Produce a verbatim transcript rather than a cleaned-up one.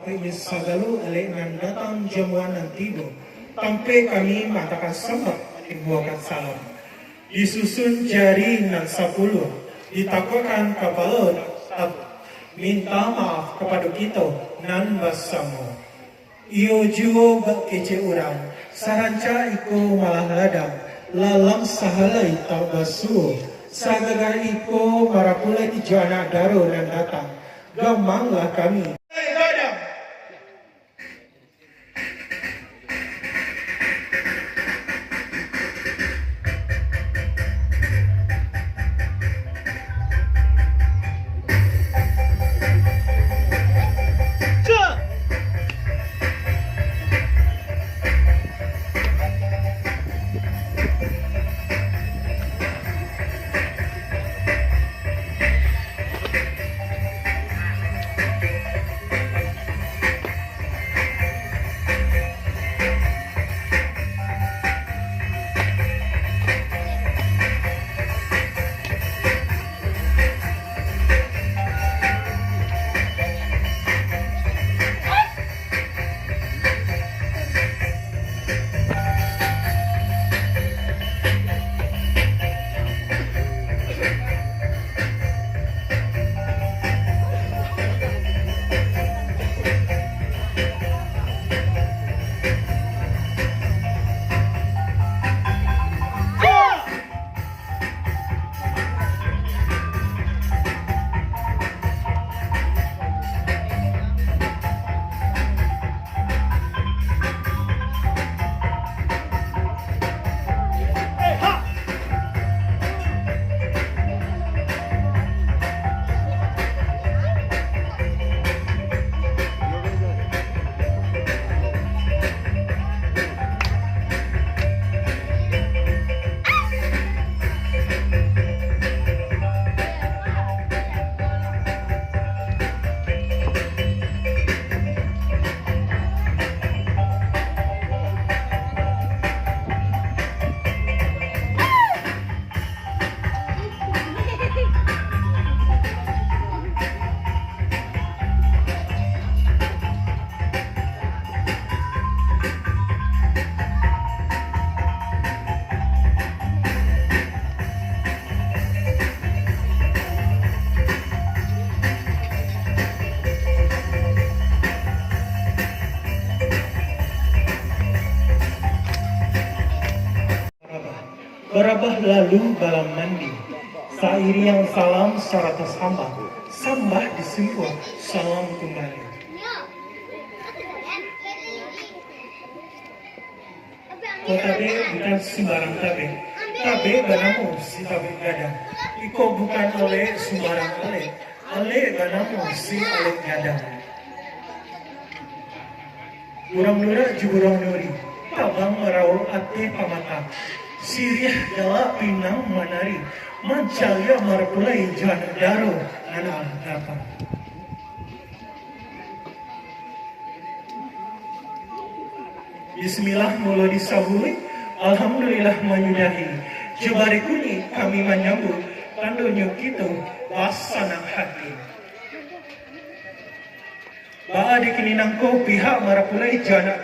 Sagalo alek nan datang jamuan nan tibo, tampek kami maangkekkan sambah, timbuakan salam. Disusun jari nan sapuluah, ditakuakkan kapalo, minta maaf kapado kito nan basamo. Iyo juo bak kecek urang, sarancak iko malah ladang, lalam sahalai tak basuo, sagaga iko marapulai jo anak daro nan datang, gamanglah kami. Barabah lalu balamandi, sairiang salam sarato sambah, sambah disimpuah salam kumbali. Ko tabek bukan sumbarang tabek, tabek banamo si tabek gadang. Iko bukan alek sumbarang alek, alek banamo si alek gadang. Urang lurak jo urang nuri, tabang marauik ateh pamatang, siriah galak pinang manari, mancaliak marapulai jo anak daro nan alah datang. Bismillah mulo disabuik, Alhamdulillah manyudahi, jo barikuik kami manyambuik, tandonyo kito basanang hati. Baa di kini nangko pihak marapulai jo anak